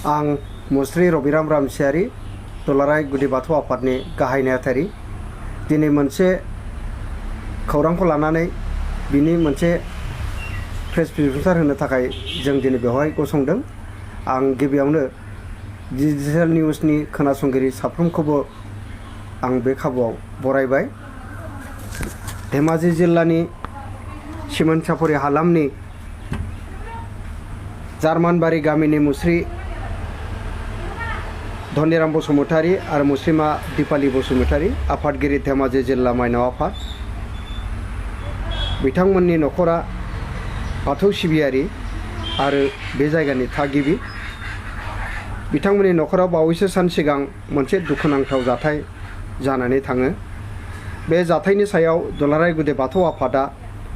आं मुस्रि रबिराम रामसियारि दुलाराय गुदि बाथौ आफादनि गाहाय नेहाथारि दिनै मोनसे खौरांखौ लानानै बिनि मोनसे प्रेस बिबुंथि होनो थाखाय जों दिनै बेवहाय गसंदों। आं गिबियावनो डिजिटेल निउसनि खोनासंगिरि साफ्रोमखौबो आं बे खाबुआव बरायबाय। धेमाजि जिल्लानि सिमोनसापुरि हालामनि जार्मानबारि गामिनि मुस्रि धनिराम बसुमतारी आरो मुस्रिमा दिपाली बसुमतारी आफादगिरि धेमाजि जिल्ला माइनाव आफाद। बिथांमोननि न'खरा बाथौ सिबियारि आरो बे जायगानि थागिबि। बिथांमोननि न'खराव बावैसो सान सिगां मोनसे दुखुनांथाव जाथाय जानानै थाङो। बे जाथायनि सायाव दुलाराय गुदि बाथौ आफादा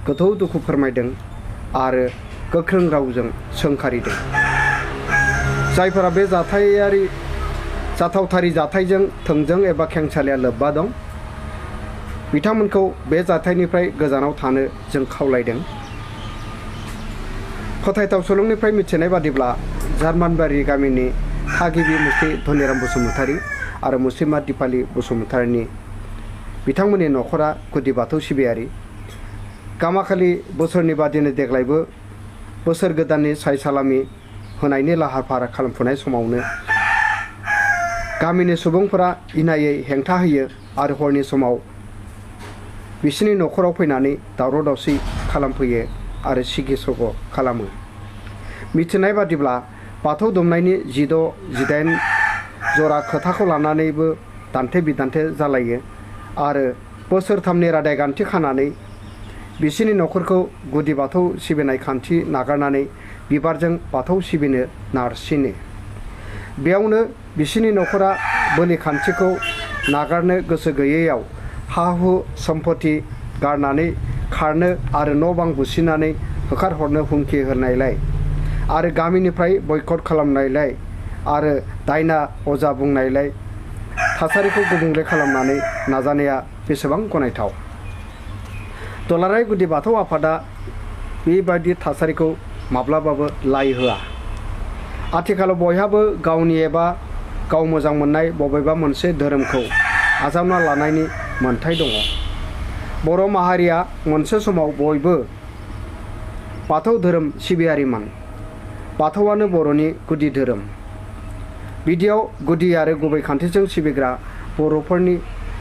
गोथौ दुखु फोरमायदों आरो गोख्रों रावजों सोंखारिदों। जायफोरा बे जाथावथारि जाथायजों थोंजों एबा खेंसालिया लोब्बा दं, बिथांमोनखौ बे जाथायनिफ्राय गोजानाव थानो जों खावलायदों। फोथायथाव सुलुंनिफ्राय मिथिनाय बादिब्ला जार्मानबारि गामिनि थागिबि मुस्रि धनिराम बसुमतारी आरो मुस्रिमा दिपाली बसुमतारीनि बिथांमोननि न'खरा गुदि बाथौ सिबियारि। गामाखालि बोसोरनि बादिनो देग्लायबो बोसोर गोदाननि साय सालामि होनायनि लाहार फाहार खालामफुनाय समावनो गामिनि सुबुंफोरा इनायै हेंथा होयो आरो हरनि समाव बिसोरनि न'खराव फैनानै दावराव दावसि खालामफैयो आरो सिगि सग' खालामो। मिथिनाय बादिब्ला बाथौ दुमनायनि 16-18 जरा खोथाखौ लानानैबो दान्थे बिदान्थे जालायो आरो बोसोरथामनि रादाय गान्थि खानानै बिसोरनि न'खरखौ गुदि बाथौ सिबिनाय खान्थि नागारनानै बिबारजों बाथौ सिबिनो नारसिनो। बेयावनो बिसोरनि न'खरा बोलि खान्थिखौ नागारनो गोसो गैयैयाव हा हु सम्पति गारनानै खारनो आरो न' बां बुसिनानै होखारहरनो हुमखि होनायलाय आरो गामिनिफ्राय बयकट खालामनायलाय आरो दायना अजा बुंनायलाय थासारिखौ गुबुंले खालामनानै नाजानाया बेसेबां गनायथाव। दुलाराय गुदि बाथौ आफादा बेबायदि थासारिखौ माब्लाबाबो लाय होआ। आथिखालाव बयहाबो गावनि एबा गाव मोजां मोननाय बबेबा मोनसे धोरोमखौ आजावना लानायनि मोन्थाय दङ। बर' माहारिया मोनसे समाव बयबो बाथौ धोरोम सिबियारिमोन। बाथौआनो बर'नि गुदि धोरोम। बिदियाव गुदि आरो गुबै खान्थिजों सिबिग्रा बर'फोरनि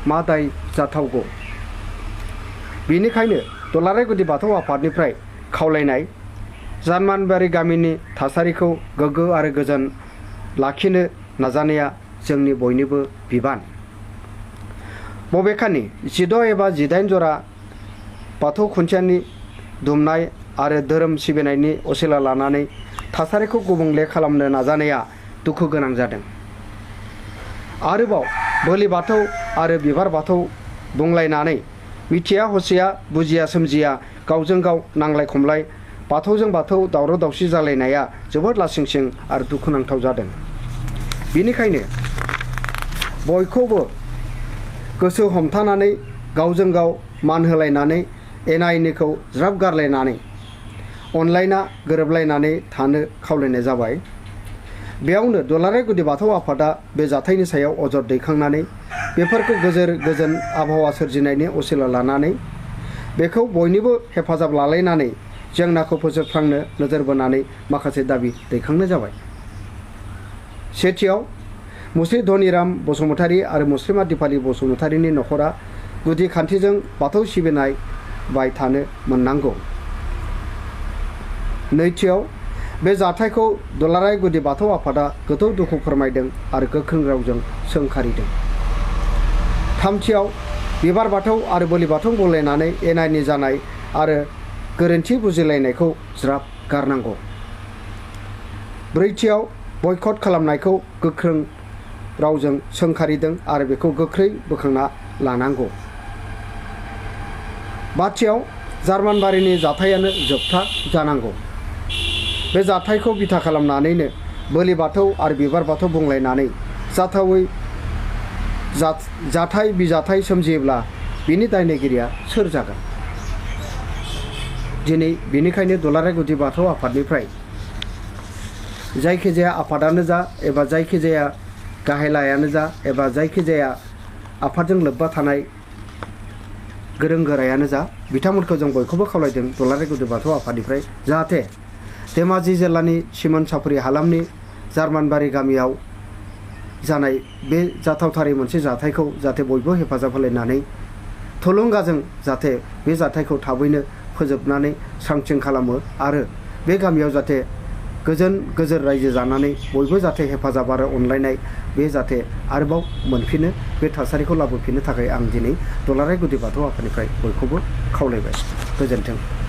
मा दाय जाथावगौ। बेनिखायनो दुलाराय गुदि बाथौ आफादनिफ्राय खावलायनाय जार्मानबारि गामिनि थासारिखौ गोग्गो आरो गोजोन लाखिनो नाजानाया जोंनि बयनिबो बिबान। बबेखानि 16 एबा 18 जरा बाथौ खुन्थियानि दुमनाय आरो धोरोम सिबिनायनि असिला लानानै थासारिखौ गुबुंले खालामनो नाजानाया दुखु गोनां जादों। आरोबाव बोलि बाथौ आरो बिबार बाथौ बुंलायनानै मिथिया हसिया बुजिया सोमजिया गावजों गाव नांलाय खमलाय बाथौजों बाथौ दावराव दावसि जालायनाया जोबोद लासिंसिं आरो दुखुनांथाव जादों। बेनिखायनो बयखौबो गोसो हमथानानै गावजों गाव मान होलायनानै एना एनिखौ ज्राब गारलायनानै अनलायना गोरोबलायनानै थानो खावलायनाय जाबाय। बेयावनो दुलाराय गुदि बाथौ आफादा बे जाथायनि सायाव अजद दैखांनानै बेफोरखौ गोजोन आबहावा सोरजिनायनि असिला लानानै बेखौ बयनिबो हेफाजाब लालायनानै जेंनाखौ फोजोबस्रांनो नोजोर बोनानै माखासे दाबि दैखांनाय जाबाय। सेथियाव मुस्रि धनिराम बसुमतारी आरो मुस्रिमा दिपाली बसुमतारीनि न'खरा गुदि खान्थिजों बाथौ सिबिनाय बाय थानो मोननांगौ। नैथियाव बे जाथायखौ दुलाराय गुदि बाथौ आफादा गोथौ दुखु फोरमायदों आरो गोख्रों रावजों सोंखारिदों। थामथियाव बिबार बाथौ आरो बोलि बाथौ बुंलायनानै एना एनि जानाय आरो गोरोन्थि बुजिलायनायखौ ज्राब गारनांगौ। ब्रैथियाव बयकट खालामनायखौ गोख्रों रावजों सोंखारिदों आरो बेखौ गोख्रै बोखांना लानांगौ। बाथियाव जार्मानबारिनि जाथायानो जोबथा जानांगौ। बे जाथायखौ बिथा खालामनानैनो बोलि बाथौ आरो बिबार बाथौ बुंलायनानै जाथावै जाथाय बिजाथाय सोमजियोब्ला बिनि दायनिगिरिया सोर जागोन। दिनै बेनिखायनो दुलाराय गुदि बाथौ आफादनिफ्राय जायखिजाया आफादानो जा एबा जायखिजाया गाहायलायानो जा एबा जायखिजाया आफादजों लोब्बा थानाय गोरों गोरायानो जा बिथांमोनखौ जों बयखौबो खावलायदों दुलाराय गुदि बाथौ आफादनिफ्राय जाहाथे धेमाजि जिल्लानि सिमोन साफुरि हालामनि जार्मानबारि गामियाव जानाय बे जाथावथारै मोनसे जाथायखौ जाहाथे बयबो हेफाजाब होलायनानै थुलुंगाजों जाहाथे बे जाथायखौ थाबैनो फोजोबनानै सांथिं खालामो आरो बे गामियाव जाहाथे गोजोन गोजोर रायजो जानानै बयबो जाहाथे हेफाजाब आरो अनलायनाय बे जाहाथे आरोबाव मोनफिनो बे थासारिखौ लाबोफिननो थाखाय आं दिनै दुलाराय गुदि बाथौ आफादनिफ्राय बयखौबो खावलायबाय। गोजोन्थों।